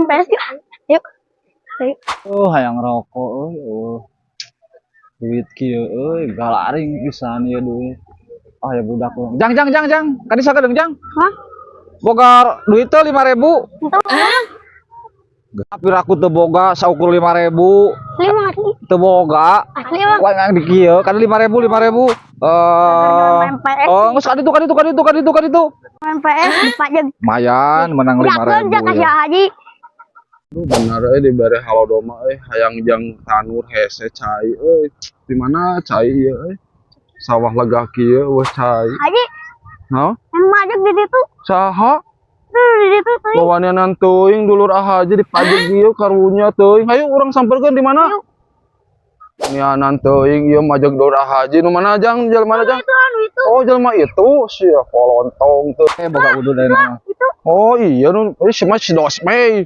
Main PS yuk. Yuk. Ayo. Oh, hayang rokok euy. Oh. Duit kieu euy, galaring pisan ieu duit. Ah, ya budak. Jang, jang, jang, jang. Kadi sakedeung, jang. Hah? Boga duit teh 5000. Itu Tapi aku teu boga saukur 5000. Lima asli. Teu boga. Asli, Bang. Wah, yang di kieu kan 5000, 5000. Eh, Main PS. oh, geus kaditu, kaditu, kaditu, kaditu, kaditu. Main PS dipajak. Lumayan menang Yakeun 5000 jak kasih ya. Haji. Aduh, bener euy, dibere halodo mah euy, hayang jang tanur hese cai euy. Di mana cai ieu euy? Sawah lega kieu euweuh cai. Haji, Naon? yang majak di situ. Saha? Tuh di situ tuh. Wawanianan teuing dulur ahaji dipajeg ieu, karunya teuing. Hayu urang samperkeun di mana? Ayo. Nianan teuing ieu majeg dulur ahaji nu mana, jang? Jelema mana, jang? Itu anu itu. Oh, jelema itu sia kolontong teu. Eh, boga udud dari mana? Itu. Oh iya, nu si mah si Dosmei.